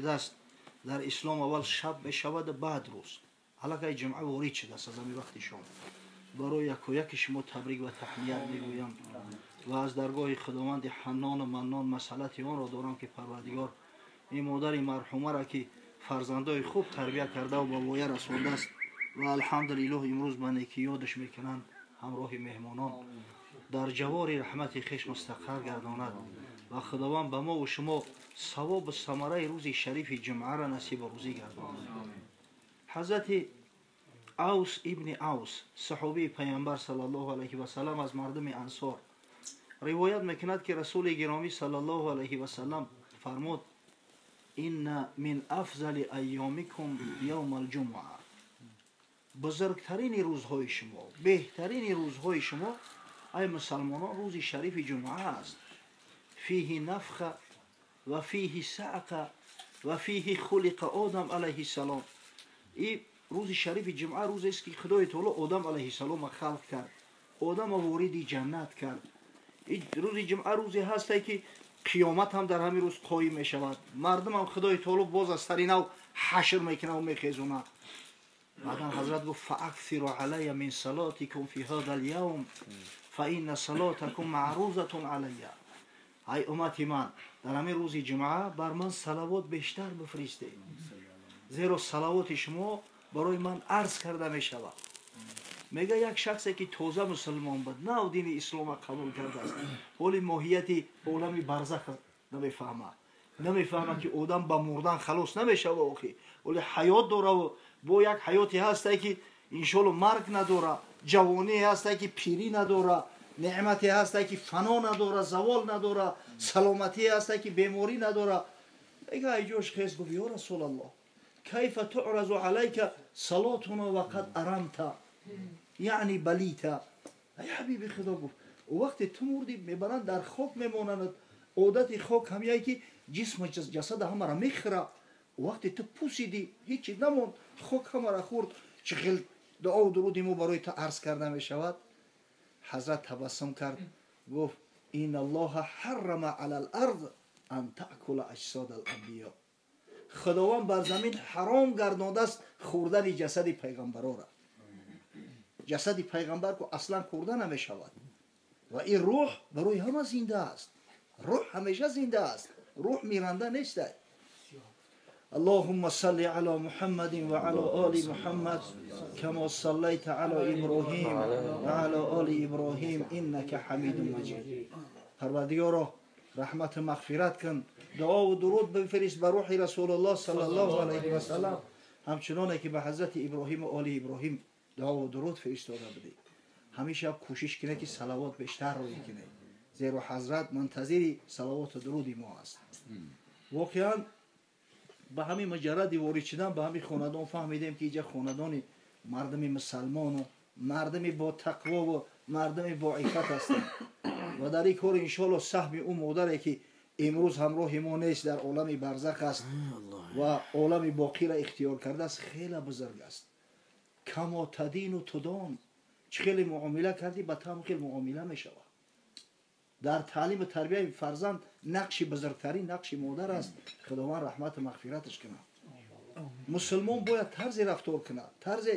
шудааст. Дар ислом аввал шаб мешавад, баъд рӯз. Аллакай ҷумъа ворид шудааст аз ҳамин вақти шом. Барои якояки шумо табрик ва таҳният мегӯям ва аз даргоҳи Худованди Ҳаннону Маннон масъалати онро дорам, ки Парвардигор ин модари марҳумаро, ки фарзандои хуб тарбия кардаву ба воя расондааст ва алҳамдулиллоҳ имрӯз ба некӣ ёдаш мекунанд ҳамроҳи меҳмонон, дар ҷавори раҳмати хеш мустақар гардонад ва Худованд ба мо ва шумо савобу самараи рӯзи шарифи ҷумъаро насибу рӯзӣ гардонад. Ҳазрати Авс ибни Авс, саҳобии Паямбар саллаллоҳу алайҳи васалам, аз мардуми Ансор, ривоят мекунад, ки Расули гиромӣ саллаллоҳу алайҳи васалам фармуд: «Инна мин афзали айёмикум явма алҷумъа». Бузургтарини рӯзҳои шумо, беҳтарини рӯзҳои шумо, ай мусалмонон, рӯзи шарифи ҷумъа аст. Фиҳи нафха ва фиҳи саъқа ва фиҳи хулиқа Одам алайҳиссалом. И рӯзи шарифи ҷумъа рӯзест, ки Худои Таоло Одам алайҳиссалома халқ кард, Одама вориди ҷаннат кард. Рӯзи ҷумъа рӯзе ҳасте, ки қиёмат ҳам дар ҳамин рӯз қоим мешавад, мардумам Худои Таоло боз аз сари нав ҳашр мекунад ва мехезонад. Баъдан ҳазрат гуфт: «Фааксиру алайя мин салотикум фи ҳаза алявм, фа инна салотакум маърузатун алайя». Ай уммати ман, дар ҳамин рӯзи ҷумъа бар ман салавот бештар бифиристед, зеро салавоти шумо барои ман арз карда мешавад. Мега, як шахсе, ки тоза мусулмон буд, нав дини ислома қабул кардааст, ҳоли моҳияти олами барзах намефаҳмад, намефаҳмад, ки одам ба мурдан халос намешава. Охи, ҳоли ҳаёт дораву бо як ҳаёте ҳасте, ки иншоалло марг надора, ҷавоние ҳасте, ки пирӣ надора, неъмате ҳасте, ки фано надора, завол надора, саломатие ҳасте, ки беморӣ надора. Мега, айҷош хес гуфт: «Ё Расулаллоҳ, кайфа туъразу алайка салотуна ва қад арамта, яъни балита?» Ай ҳабиби Худо, гуфт, вақте ту мурдӣ, мебаранд, дар хок мемонанд. Одати хок ҳамяе, ки ҷисму ҷасада ҳамаро мехӯра. Вақте ту пусидӣ, ҳечи намонд, хок ҳамаро хӯрд. Чӣ хел дуову дуруди мо барои ту арз карда мешавад? Ҳазрат табассум кард, гуфт: «Ин аллоҳа ҳаррама ала лард ан таъкула аҷсод аланбиё». Худованд бар замин ҳаром гардондааст хӯрдани ҷасади пайғамбарора. Ҷасади пайғамбар ку аслан хӯрда намешавад ва ин рӯҳ барои ҳама зинда аст. Рӯҳ ҳамеша зинда аст, рӯҳ миранда нест. اللهم صل على محمد وعلى آل محمد كما صليت على إبراهيم وعلى آل إبراهيم إنك حميد مجيد. پروردگارا، رحمت و مغفرت کن، دعا و درود بفرست بر روح رسول الله صلی الله علیه و سلم، همچنانه که به حضرت ابراهیم و آل ابراهیم دعا و درود فرستاده بودی. همیشه کوشش کنه که صلوات بیشتر روی کنه، زیرا حضرت منتظر صلوات و درود ما است. واقعا به همین مجرد وارد شدن به همین خاندان فهمیدیم که اینجا خاندان مردم مسلمان و مردم با تقوا و مردم با عفت هستند و در این کار انشالله سهم او مادره که امروز همراه ما نیست، در عالم برزخ است و عالم باقی را اختیار کرده است، خیلی بزرگ است. کما تدین و تدان، چه خیلی معامله کردی، به تم خیلی معامله می شود. در تعلیم و تربیه فرزند نقش بزرگترین نقش مادر است. خداوند رحمت و مغفرتش کنه. مسلمان باید طرز رفتار کنه، طرز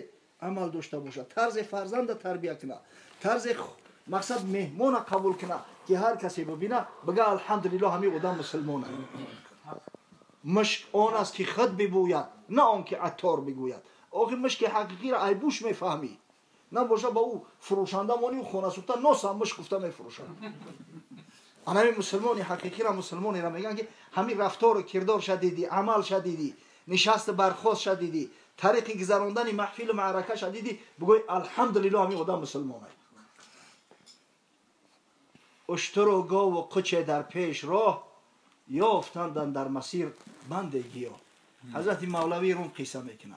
عمل داشته باشد، طرز فرزند تربیه کنه، طرز مقصد مهمان قبول کنه که هر کسی ببینه بگه الحمدلله، همین آدم مسلمانه. مشک آن است که خود ببوید، نه آن که عطار بگوید. آخه مشک حقیقی را ای بوش میفهمی، نه باشه با او فروشنده مانی و خانه سوخته ناس هم مشک گفته میفروشند. همین مسلمانی حقیقی را مسلمانی را میگن که همین رفتار و کردار شدیدی، عمل شدیدی، نشست برخواست شدیدی، طریق گذراندن محفل و معرکه شدیدی، بگوی الحمدلله، همین آدم مسلمانه. اشتر و گاو و قچه در پیش راه یافتند در مسیر بند گیا. حضرت مولوی روم قصه میکنه،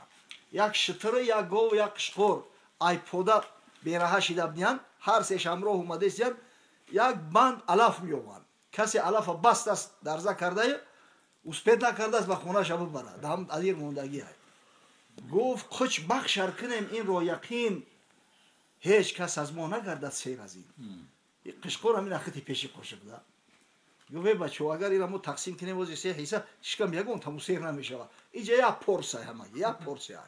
یک شتر، یک گاو، یک قشقور ای پودا بیرها شده بودن، هر سهش همراه اومده یک بند علف میومد. کسی علف بست است، درزه کرده، успеть накарда аст ба хонаша бибарад, ҳам адир мондагӣ. Гуфт: «Қуч бахшар кунем инро яқин, ҳеҷ кас аз мо нагардад сер аз ин». Қишқор ҳамин ахити пеши қошиқ да. Гуфт бачаҳо агар инро мо тақсим кунем бози се ҳисса шикам ягон таму сер намешавад. Инҷа як порсия ҳамаги, як порсия.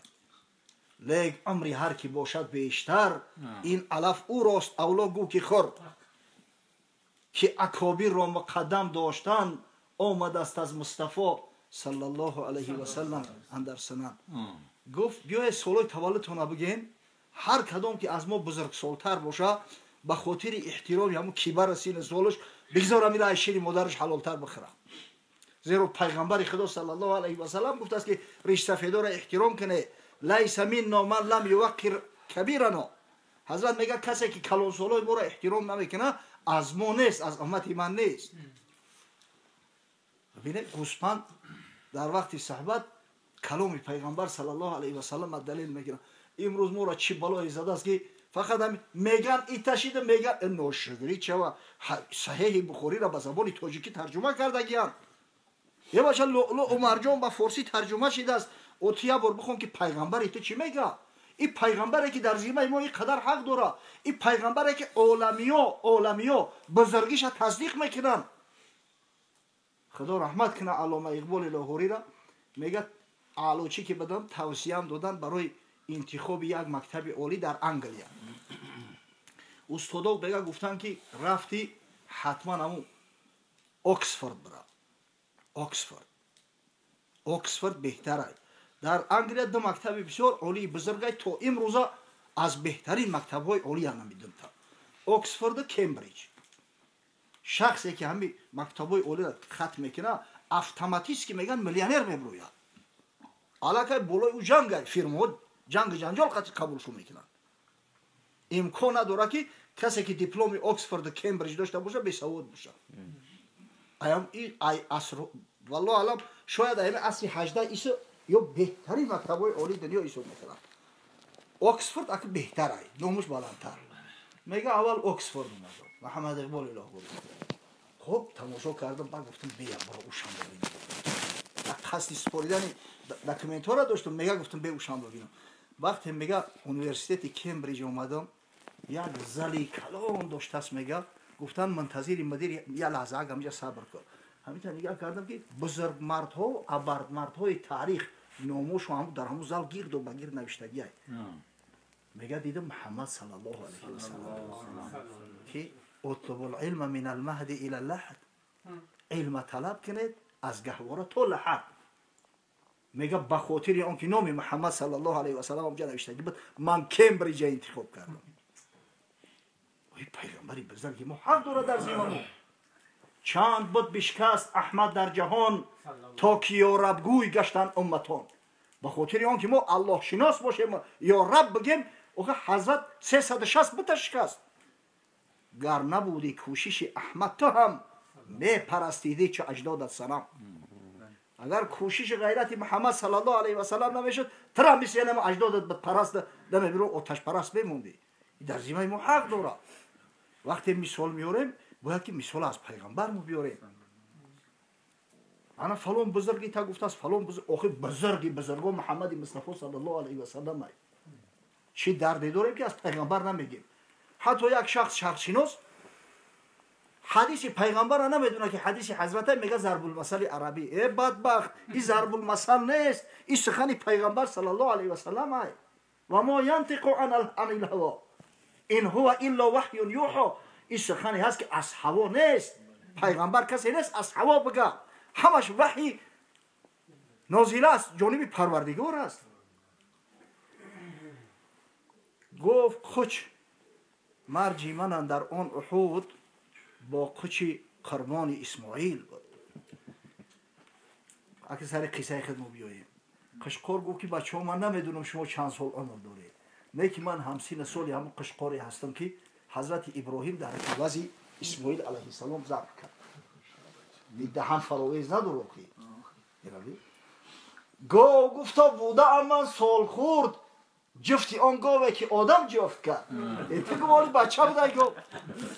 Лек умри ҳар ки бошад бештар, ин алаф ӯрост авло гӯ ки хӯрд. Ки акобирро муқаддам доштан омадаст аз Мустафо саллаллоҳу алайҳи васаллам андар санан. Гуфт биёед солҳои таваллудтонро бигӯем, ҳар кадом ки аз мо бузургсолтар боша ба хотири эҳтироми ҳамун кибара сину солаш бигзорам ира аз шири модараш ҳалолтар бихӯрам. Зеро пайғамбари Худо саллаллоҳу алайҳи васаллам гуфтааст ки ришсафедора эҳтиром кунед, лайса минно ман лам юваққир кабирано. Ҳазрат мегӯяд касе ки калонсолои моро эҳтиром намекунад аз мо нест, аз уммати ман нест. Бибинед, гӯспанд дар вақти суҳбат каломи пайғамбар саллаллоҳу алайҳи васаллам далел мегирад. Имрӯз моро чӣ балое задааст ки фақат ҳамин меган иташида меган ношукрӣ чава саҳеҳи Бухориро ба забони тоҷикӣ тарҷума кардагиянд. Е бача луълу марҷон ба форсӣ тарҷума шидааст. О ту як бор бихон ки пайғамбари ту чӣ мегӯяд? Ин пайғамбаре ки дар зимаи мо ин қадар ҳақ дорад, ин пайғамбаре ки оламиё бузургиша тасдиқ мекунанд. Худо раҳмат кунад Аллома Иқболи Лоҳориро, мегӯяд аълочӣ ки бидам тавсияам додан барои интихоби як мактаби олӣ дар Англия. Устодо бега гуфтанд ки рафти ҳатман ҳамун Оксфорд бирав. Оксфорд. Оксфорд беҳтар аст. Дар Англия ду мактаби бисёр олии бузургай то имрӯза аз беҳтарин мактабҳои олия намедонта. Оксфорду Кембриҷ. Шахсе ки ҳамин мактабҳои олиро хатм мекунад, автоматически мегӯянд миллионер мебирояд. Аллакай болои ӯ ҷангай, фирмаҳо ҷанги ҷанҷол қатъи қабулшон мекунанд. Имкон надорад ки касе ки дипломи Оксфорду Кембриҷ дошта бошад бесавод бошад. Аям ай аср валлоҳ алам шояд аями асри 18 исо ё беҳтарин мактабҳои олии дунё ҳисоб мекунанд. Оксфорд аки беҳтар ай, номуш баландтар. Мега аввал Оксфорд омадо. Муҳаммад Иқбол Лоҳурӣ. Хуб тамошо кардам, баъд гуфтам бия бро ушам бибинам. Қасди супоридани документҳоро доштам, мега гуфтам бе ушам бибинам. Вақте мега университети Кембриҷ омадам, як зали калон доштааст, мега гуфтан мунтазири мудир як лаҳза ак ҳаминҷа сабр кун. Ҳаминта нигаҳ кардам ки бузургмардҳо, абардмардҳои таърих номошон ҳам дар ҳамун зал гирду ба гирд навиштагиай. Мега дидам Муҳаммад саллаллоҳу алайҳи васаллам ки утлубул илма мин алмаҳди ила лаҳд, илма талаб кунед аз гаҳвора то лаҳад. Мега ба хотири он ки номи Муҳаммад саллаллоҳу алайҳи васаллам ҳамҷа навиштагӣ буд, ман Кембриҷа интихоб кардам. Ой пайғамбари бузурги мо ҳақ дорад дар зимамо. Чанд буд бишкаст Аҳмад дар ҷаҳон, то ки ё рабгӯй гаштанд умматон. Ба хотири он ки мо аллоҳшинос бошем, ё раб бигем, охи ҳазрат 360 бута шикаст. Гар набуди кӯшиши Аҳмад ту ҳам мепарастидӣ чу аҷдодат санам. Агар кӯшиши ғайрати Муҳаммад саллаллоҳу алайҳи васаллам намешуд, тура мисли ҳама аҷдодат бутпараст дамебирон оташпараст мемондӣ. Дар зимаи мо ҳақ дорад. Вақте мисол меорем, бояд ки мисол аз пайғамбар мо биёрем. Ана фалон бузурги та гуфтааст, фалон бузург, охи бузурги бузурго Муҳаммади Мустафо саллаллоҳу алайҳи васаллам ай. Чӣ дарде дорем ки аз пайғамбар намегем? Ҳатто як шахс шарқшинос ҳадиси пайғамбарро намедонад ки ҳадиси ҳазрата мега зарбулмасали арабӣ. Э бадбахт, ин зарбулмасал нест, ин сухани пайғамбар саллаллоҳу алайҳи васаллам ай. Ва мо янтиқу анил ҳаво ин ҳува илло ваҳюн юҳо. Ин сухане ҳаст ки аз ҳаво нест. Пайғамбар касе нест аз ҳаво бига. Ҳамаш ваҳи нозила аст, ҷониби Парвардигор аст. Гуфт қуч марҷи ман андар он Уҳуд бо қучи қурбони Исмоил буд. Аки сари қиссаи худ мо биёем. Қишқор гуфт ки бачаҳо ман намедонам шумо чанд сол умр доред, не ки ман ҳамсина соли ҳамон қишқоре ҳастам ки ҳазрати Иброҳим дар ивази Исмоил алайҳиссалом забҳ кард. Даҳан фаровез надорад ки. Гов гуфта будаам ман солхӯрд, ҷуфти он гове ки одам ҷуфт кард. Ту гуволи бача будай гов.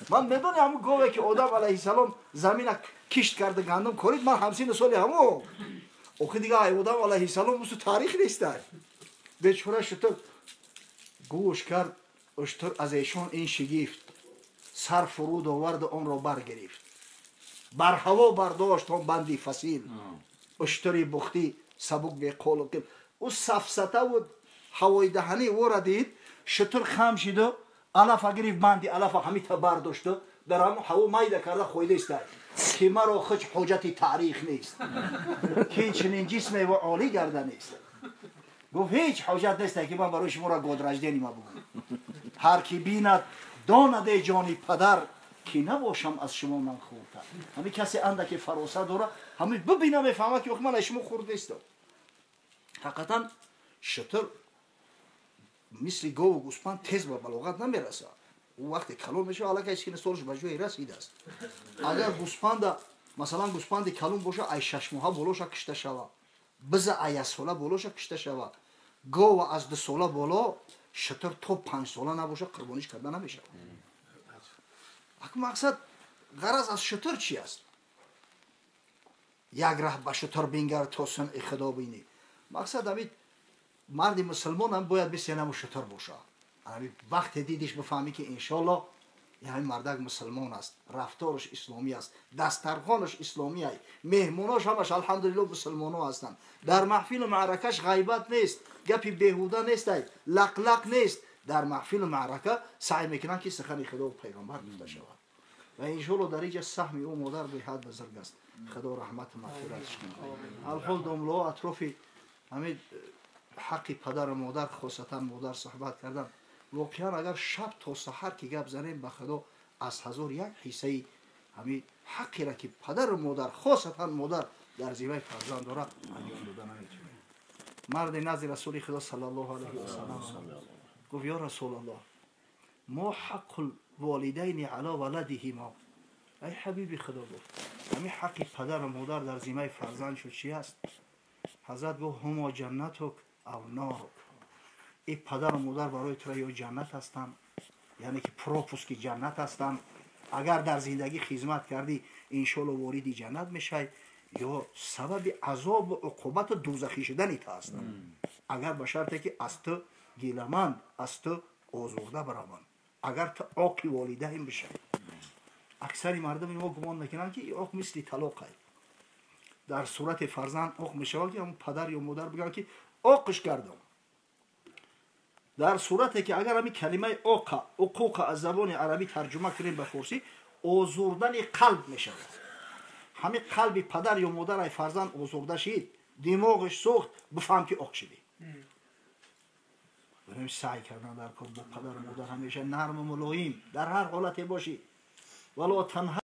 Ман медонӣ ҳамун гове ки одам алайҳиссалом замина кишт карда гандум корид, ман ҳамсина соли ҳамон. Охи дига ай одам алайҳиссалом усу таърих нестай. Бечора шутур гӯш кард, уштур аз эшон ин шигифт, сар фуруд оварду онро баргирифт. Бар ҳаво бардошт он банди фасил, уштури бухтӣ сабук беқолу қил. Ӯ сафсата буд, ҳавои даҳанӣ ӯра дид, шутур хам шиду алафа гирифт, банди алафа ҳамита бардошту дар ҳамон ҳаво майда карда хӯида истад, ки маро ҳеҷ ҳоҷати таърих нест, ки чунин ҷисме ва олӣ гарда нест. Гуфт ҳеҷ ҳоҷат нест, ки ман барои шуморо год рождения ма бугӯм. Ҳар ки бинад донад, эй ҷони падар, ки набошам аз шумо ман хурдтар. Ҳамин касе андаке фаросат дора, ҳамин бибина, мефаҳмад, ки ман аз шумо хурд нестам. Ҳақиқатан шутур мисли гову гӯспанд тез ба балоғат намерасад. Ӯ вақте калон мешава, аллакай сину солаш ба ҷое расидааст. Агар гӯспанда, масалан, гӯспанди калон боша, ай 6 моҳа болоша кишта шава, биза ай 1 сола болоша кишта шава, гова аз 2 сола боло, шутур то 5 сола набоша, қурбониш карда намешавад. Ак мақсад, ғараз аз шутур чи аст? Як раҳ ба шутур бингар, то сунъи худо бинӣ. Мақсад, ҳамин марди мусулмонам бояд мисли ҳамун шутур боша. Вақте дидиш, бифаҳмӣ, ки иншолло ҳамин мардак мусулмон аст, рафтораш исломӣ аст, дастархонаш исломӣ ай, меҳмонош ҳамаш, алҳамдулилло, мусулмоно ҳастанд, дар маҳфилу маъракаш ғайбат нест, гапи беҳуда нест, ай лақлақ нест. Дар маҳфилу маърака саъй мекунанд, ки сухани худо пайғамбар гуфта шавад. Ва иншолло дар инҷа саҳми ӯ модар беҳад бузург аст. Худо раҳмату мағфиратш кунад. Алҳол домлаҳо атрофи ҳамин ҳаққи падару модар, хосатан модар, суҳбат кардан. Воқеан, агар шаб то саҳар ки гап занем, ба худо, аз ҳазор як ҳиссаи ҳамин ҳаққеро, ки падару модар, хосатан модар, дар зимаи фарзанд дорад, анҷом дода наметавонем. Марди назди расули худо саллаллоҳу алайҳи васалам гуфт: «Ё расулаллоҳ, мо ҳаққул волидайни ала валадиҳимо?» Ай ҳабиби худо, гуфт, ҳамин ҳаққи падару модар дар зимаи фарзанд шуд чи аст? Ҳазрат гуфт: «Ҳумо ҷаннатук ав норук». И падару модар барои тура ё ҷаннат ҳастанд, яъне ки пропуск и ҷаннат ҳастанд. Агар дар зиндагӣ хизмат кардӣ, иншоалло вориди ҷаннат мешавӣ, ё сабаби азобу уқубату дӯзахӣ шудани ту ҳастанд, агар ба шарте ки аз ту гиламанд, аз ту озурда бараванд, агар ту оқи волидайн бишавӣ. Аксари мардуми мо гумон мекунанд, ки оқ мисли талоқай. Дар сурати фарзанд оқ мешавад, ки ҳамн падар ё модар бигӯянд, ки оқш кардам. Дар сурате ки агар ҳамин калимаи оқа, уқуқа аз забони арабӣ тарҷума кунем ба форсӣ, озурдани қалб мешавад. Ҳамин қалби падар ё модар ай фарзанд озурда шид, димоғиш сӯхт, бифаҳм, ки оқ шидӣ. Саъй кардан дар кор, бо падару модар ҳамеша нарму мулоим дар ҳар ҳолате бошӣ. Вало танҳа.